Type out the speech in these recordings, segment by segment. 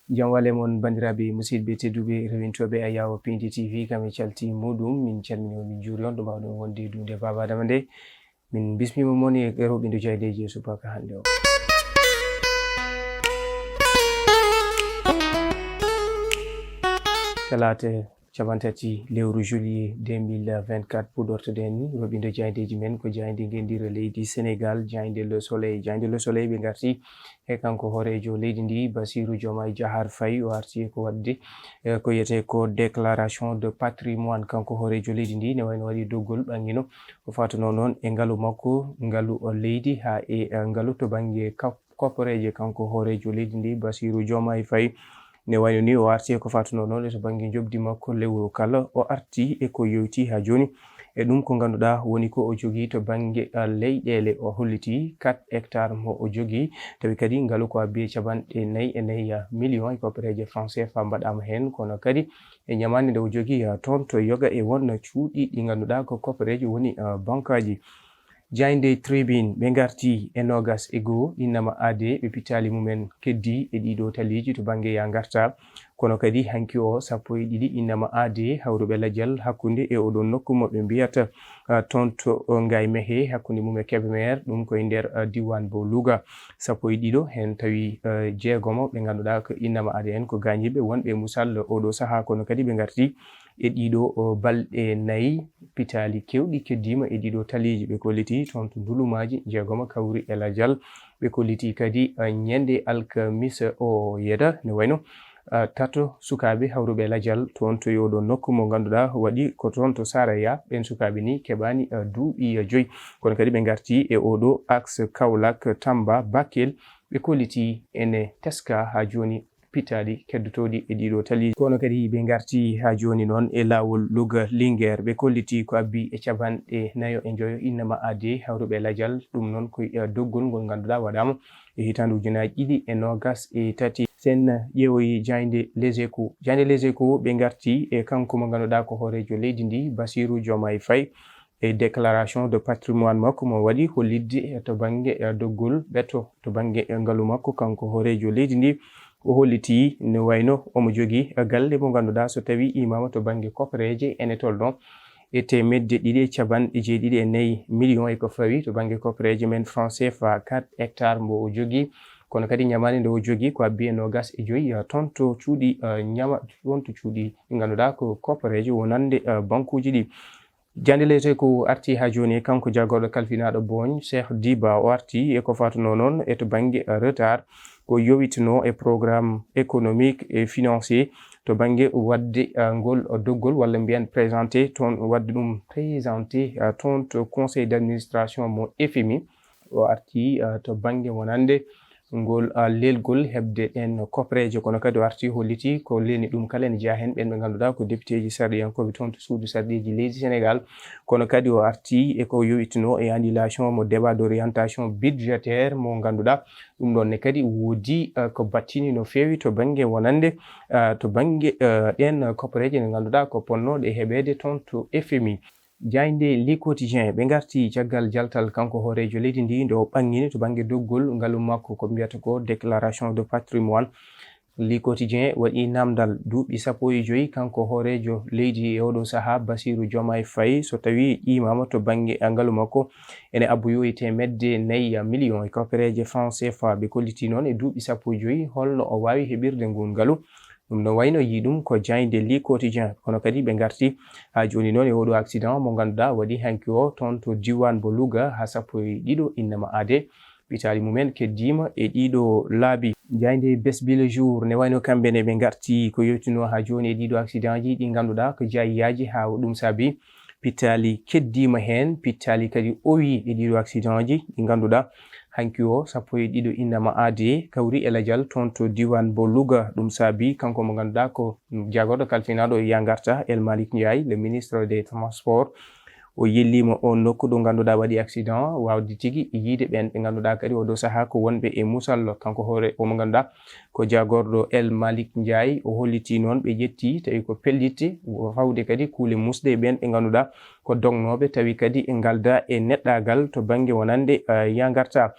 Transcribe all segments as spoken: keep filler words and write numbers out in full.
Jam wale mon, banndiraaɓe musidɓe tedduɓe rewintooɓe Ayawo Pindi T V, kam e calti muɗum, min calmini on, min juuri on, ɗo mbaawɗon wonde e duunde Baaba Adama nde. Min bismiima mon e rewɓindo jaydeeji e subaka hannde o. Talaata capanɗe tati lewru juillet deux mille vingt-quatre puɗortoɗen rewɓindo jaydeeji men ko jayde ngenndire leydi Sénégal, jayde Le Soleil. Jayde Le Soleil ɓe ngarti e kanko hooreejo leydi ndi, Bassirou Diomaye Diakhar Faye, o arti e ko waɗde, e ko wiyetee ko déclaration de patrimoine. Kanko hooreejo leydi ndi ne wayno waɗi doggol ɓanngino ko faatuno noon e ngalu makko, ngalu o leydi, haa e, e ngalu to bannge kap-, kopporeeje. Kanko hooreejo leydi ndi, Bassirou Diomaye Faye, ne wayno ni o arti e ko faatuno noon e to bannge njoɓdi makko lewru kala, o arti e ko yowti haa jooni. E ɗum ko ngannduɗaa woni ko o jogii to bannge, ah, leyɗeele. O holliti quatre hectares mo o jogii, tawi kadi ngalu ko abbi e capanɗe nayi e nayi million e koppereeje franc C F A mbaɗaama heen, kono kadi e ñamaande nde o jogii, ah, toon to yoga e won cuuɗi ɗi ngannduɗaa ko koppereeje woni, ah, bankaaji. Jaaynde Tribune, ɓe ngarti e noogas e goo innama aadee, ɓe pittaali mumen keddii e ɗiɗo taliiji to bannge yaa ngartaa. Kono kadi hanki o sappo e ɗiɗi innama aadee hawruɓe lajal hakkunde e oɗo nokku mo ɓe mbiyata, ah, toon to, oh, Ngaye Mékhé, hakkunde mum e Kébémer, ɗum ko e nder, ah, diiwaan mo Louga. Sappo e ɗiɗo heen tawi, ah, jeegomo ɓe ngannduɗaa ko innama aadee en ko gaañiiɓe wonɓe e musallo oɗo sahaa, kono kadi ɓe ngarti e ɗiɗo, oh, balɗe nayi, pittaali keewɗi keddiima e ɗiɗo taliiji. Ɓe kolliti toon to Ndulumaaji jeegomo kawri e lajal. Ɓe kolliti kadi, ah, ñande alkamisa o yeda ne wayno, ah, tato sukaaɓe hawruɓe lajal toon to e oɗo nokku mo ngannduɗaa waɗi ko toon to Saraya. Ɓeen sukaaɓe ni keɓaani, ah, duuɓi, ah, joyi. Kono kadi ɓe ngarti e oɗo axe Kaolack, Tamba, Bakel. Ɓe kolliti ene teska haa jooni pittaali keddotooɗi e ɗiɗo taliiji. Kono kadi ɓe ngarti haa jooni noon e laawol Louga Linguère. Ɓe kolliti ko abbi e capanɗe nayo e njoyo innama aadee hawruɓe lajal. Ɗum noon ko, eh, doggol ngol ngannduɗaa waɗaama e hitaande ujunaaji ɗiɗi e noogas e tati. Sen ƴeewoyi jaaynde Les Échos. Jaaynde Les Échos ɓe ngarti e kanko mo ngannduɗaa ko hooreejo leydi ndi, Bassirou Diomaye Faye. E déclaration de patrimoine makko mo waɗi hollitde to bannge, eh, doggol ɓeto to bannge, eh, ngalu makko, kanko hooreejo leydi ndi, o hollitii ne wayno omo jogii, eh, galle mo ngannduɗaa so tawii imaama to bannge koppereeje ene tolno e teemedde ɗiɗi e capanɗe jeeɗiɗi e nayi million e ko fawi to bannge koppereeje men franc C F A, quatre hectares mo o jogii. Kono kadi ñamaande nde o jogii ko abbi e noogas e joyi, eh, toon to cuuɗi, eh, ñama-, toon to cuuɗi ɗi ngannduɗaa ko koppereeje wonande, eh, bankuuji ɗi. Jaaynde Les Échos arti haa jooni e kanko jaagorɗo kalfinaaɗo Booñ, Cheikh Diba, o arti e ko faatuno noon e to bannge, eh, retard ko yowitno e programme économique et financier to bannge waɗde, eh, ngol doggol walla mbiyen présenté toon, waɗde ɗum présenté, eh, toon to conseil d'administration mo F M I. O arti, eh, to bannge wonande ngol, ah, leelgol heɓde ɗeen koppereeje, kono kadi o arti holliti ko leeni ɗum kala ene jeyaa heen ɓeen ɓe ngannduɗaa ko depiteeji sarɗiyankooɓe toon to suudu sarɗiiji leydi Sénégal. Kono kadi o arti e ko yowitnoo e annulation mo débat d'orientation budgétaire mo ngannduɗaa ɗum ɗoon ne kadi woodi, ah, ko battini no feewi to bannge wonande, ah, to bannge, ah, ɗeen koppereeje ɗe ngannduɗaa ko ponnooɗe heɓeede toon to F M I. Jaaynde Le Quotidien, ɓe ngarti caggal jaltal kanko hooreejo leydi ndi, nde o ɓanngini to bannge doggol ngalu makko, ko mbiyata ko déclaration de patrimoine. Le Quotidien waɗi naamndal duuɓi sappo e joyi kanko hooreejo leydi e oɗo sahaa, Bassirou Diomaye Faye, so tawii qiimaama to bannge ngalu makko, ene abboyoo e teemedde nayi million e koppereeje franc C F A. Ɓe kolliti noon e duuɓi sappo e joyi holno o waawi heɓirde nguun ngalu. Ɗum no wayno yii ɗum ko jaaynde Le Quotidien, kono kadi ɓe ngarti haa jooni noon e oɗo accident mo ngannduɗaa waɗi hanki o toon to diiwaan mo Louga, haa sappo e ɗiɗo innama aadee. Pittaali mumen keddiima e ɗiɗo laabi. Jaaynde Bés Bi Le Jour ne wayno kamɓe ne ɓe ngarti ko yewtinoo haa jooni e ɗiɗo accident ji ɗi ngannduɗaa ko jaayiyaaji haa ɗum saabi pittaali keddiima heen, pittaali kadi owi e ɗiɗo accident ji ɗi ngannduɗaa hanki o sappo e ɗiɗo innama aadee kawri e lajal toon to diiwaan mo Louga. Ɗum saabi kanko mo ngannduɗaa ko jaagorɗo kalfinaaɗo e yaa ngarta, El Malick Ndiaye, le ministre des Transports, o yilliima oon nokku ɗo ngannduɗaa waɗi accident, waawde tigi yiyde ɓeen ɓe ngannduɗaa kadi oɗo sahaa ko wonɓe e musallo. Kanko hoore o mo ngannduɗaa ko jaagorɗo El Malick Ndiaye, o hollitii noon ɓe ƴettii tawi ko pellitte, fawde kadi kuule musɗe e ɓeen ɓe ngannduɗaa ko dognooɓe tawi kadi e ngaldaa e neɗɗaagal to bannge wonande, eh, yaa ngarta.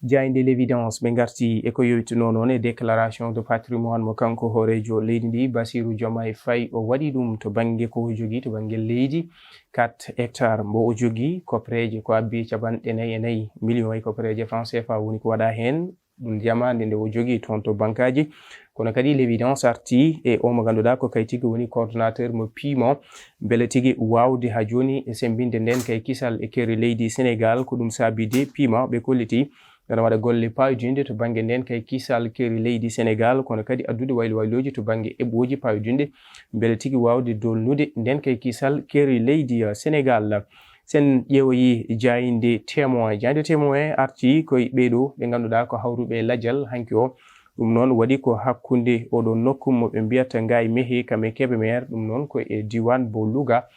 Jaaynde L'Évidence ɓe ngarti e ko yowituno noon e déclaration de patrimoine mo kanko hooreejo leydi ndi, Bassirou Diomaye Faye, o waɗi ɗum to bannge ko o jogii to bannge leydi, quatre hectares mbo o jogii, koppereeje ko abbi capanɗe nayi e nayi millions e koppereeje franc C F A woni ko waɗa heen. Ɗum jamaande nde o jogii toon to bankaaji. Kono kadi L'Évidence arti e o mo ngannduɗaa ko kay tigi woni coordonnateur mo Piment, mbele tigi waawde haa jooni e semmbinde ndeen kay kisal e keeri leydi Sénégal. Ko ɗum saabi de Piment ɓe kolliti ene waɗa golle payodinɗe to bannge ndeen kay kisal keeri leydi Sénégal, kono kadi addude waylo waylooji to bannge eɓɓooji payodinɗe, mbele tigi waawde dolnude ndeen kay kisal keeri leydi, eh, Sénégal. Sen ƴeewoyi jaaynde Témoin. Jaaynde Témoin arti koye ɓee ɗoo ɓe ngannduɗaa ko hawruɓe lajal hanki o. Ɗum noon waɗi ko hakkunde oɗo nokku mo ɓe mbiyata Ngaye Mékhé kam e Kébémer, ɗum noon ko e diiwaan mo Louga.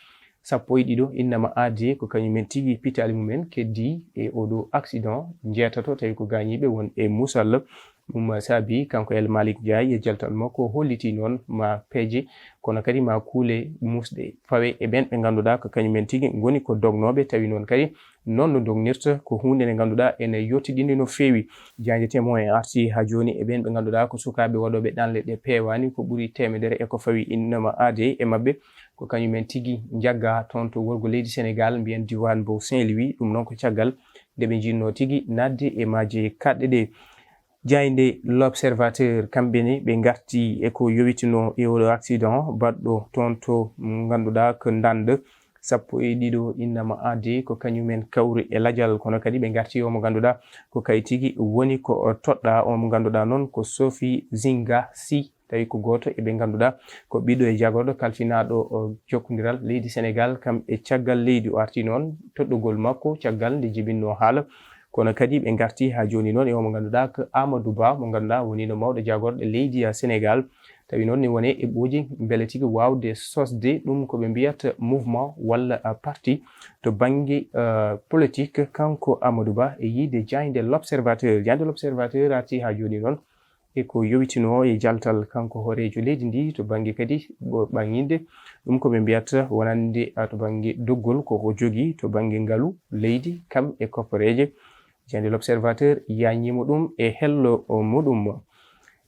Sappo e ɗiɗo innama aade ko kañum en tigi pitaali mum en keddii e oɗo accident njeetato, tawi ko gaañiiɓe won e muusal. Ɗum saabi kanko El Malick Ndiaye e jaltal makko o holliti noon ma peeje, kono kadi ma kuule muusɗe fawe e ɓeen ɓe ngannduɗaa ko kañum en tigi ngoni ko dognooɓe, tawi noon kadi noon no dognirta ko huunde nde ngannduɗaa ene yottiɗinde no feewi. Jaaynde Témoin arti haa jooni e ɓeen ɓe ngannduɗaa ko sukaaɓe waɗooɓe ɗanle ɗe peewaani ko ɓuri teemedere e ko fawi innama aade e maɓɓe, ko kañum en tigi njagga toon to worgo leydi Sénégal, mbiyen diiwaan mo Saint-Louis. Ɗum noon ko caggal nde ɓe njiɗnoo tigi naatde e maaje kaɗɗe ɗe. Jaaynde L'Observateur, kamɓe ne ɓe ngarti e ko yowitinoo e oɗo accident baɗɗo toon to ngannduɗaa ko Ndande, sappo e ɗiɗo innama aade ko kañum en kawri e lajal, kono kadi ɓe ngarti o mo ngannduɗaa ko kay tigi woni ko toɗɗaa, o mo ngannduɗaa noon ko Sophie Zinga Sy, tawi ko gooto e ɓe ngannduɗaa ko ɓiɗɗo e jagorɗo kalfinaaɗo, o, jokkondiral leydi Sénégal kam e caggal leydi. O arti noon toɗɗugol makko caggal nde jibinno haala. Kono kadi ɓe ngarti haa jooni noon e o mo ngannduɗaa ko Amadou Ba, mo ngannduɗaa woni no mawɗo jagorɗo leydi, a, Sénégal. Tawi noon ne woni eɓɓooji mbele tigi waawde sosde ɗum ko ɓe mbiyata mouvement walla, a, parti to bannge, a, politique, kanko Amadou Ba e yiide jaaynde L'Observateur. Jaaynde L'Observateur arti haa jooni noon e ko yowitinoo e jaltal kanko hooreejo leydi ndi to bannge kadi ɓo-, ɓaŋŋinde ɗum ko ɓe mbiyata wonande, a, to bannge doggol ko o jogii to bannge ngalu leydi kam e kopporeeje. Jaaynde L'Observateur yaññiima ɗum e hello, o, muɗum.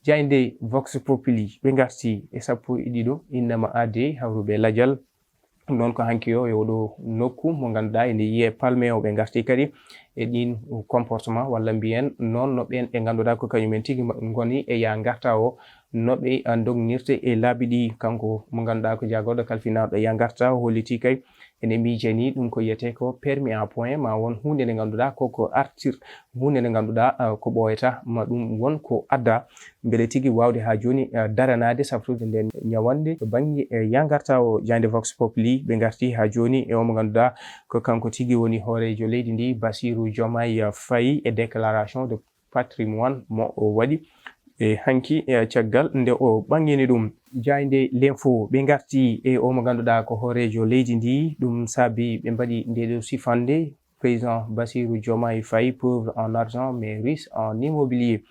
Jaaynde Vox Populi ɓe ngarti e sappo e ɗiɗo innama aade hawruɓe lajal. Ɗum noon ko hanki o e oɗo nokku mo ngannduɗaa ene yiyee Palme o, ɓe ngarti kadi e ɗiin comportement walla mbiyen noon no ɓeen ɓe ngannduɗaa ko kañum en tigi ma-, ngoni e yaa ngarta o, no ɓe, a, ndognirta e laabi ɗi. Kanko mo ngannduɗaa ko jagorɗo kalfinaaɗo yaa ngarta o holliti kay ene miijanii ɗum ko yiyetee ko permis à point ma won huunde nde ngannduɗaa ko ko artir huunde nde ngannduɗaa, a, ko ɓooyata ma ɗum won ko adda mbele tigi waawde haa jooni, a, daranaade safrude ndeen ñawannde to bannge, e, yaa ngarta o. Jaaynde Vox Populi ɓe ngarti haa jooni e o mo ngannduɗaa ko kanko tigi woni hooreejo leydi ndi, Bassirou Diomaye Faye, e déclaration de patrimoine mo o waɗi e hanki e caggal nde o ɓaŋŋini ɗum. Jaaynde L'Info ɓe ngarti e o mo ngannduɗaa ko hooreejo leydi ndi, ɗum saabi ɓe mbaɗi nde ɗo sifande, Président Bassirou Diomaye Faye, pauvre en argent mais riche en immobilier.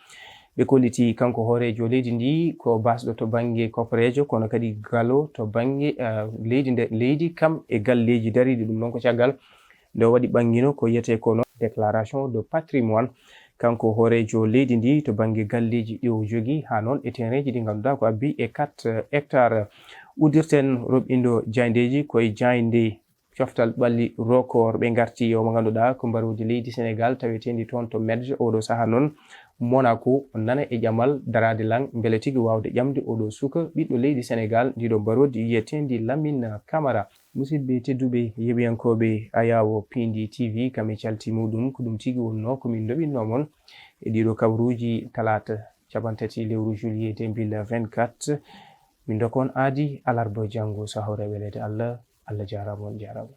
Ɓe kolliti kanko hooreejo leydi ndi ko baasɗo to bannge kopporeejo, kono kadi galo to bannge, eh, leydi nde, leydi kam e galleeji dariiɗi. Ɗum noon ko caggal nde o waɗi ɓaŋŋino ko yiyetee ko noon déclaration de patrimoine. Kanko hooreejo leydi ndi to bannge galleeji ɗi o jogii, haa noon e terrainji ɗi ngannduɗaa ko abbi e quatre hectares. Uddirten roɓɓindo jaayndeeji koye jaaynde coftal ɓalli Record. Ɓe ngarti o mo ngannduɗaa ko mbarooji leydi Sénégal taweteendi toon to Medj. Oɗo sahaa noon Monaco nana e ƴamal daraade lan mbele tigi waawde ƴamde oɗo suka ɓiɗɗo leydi Sénégal ndiɗo mbaroodi yiyeteendi Lamine Camara. Musidɓe tedduɓe, yeɓiyankooɓe Ayaawo Piindi T V, kam e calti muɗum, ko ɗum tigi wonnoo ko min ndoɓinno mon e ɗiɗo kabaruuji talaata capantati lewru juillet deux mille vingt-quatre. Min ndokon aadi alarba janngo sahore weleede Allah. Allah jaaraama, on jaaraama.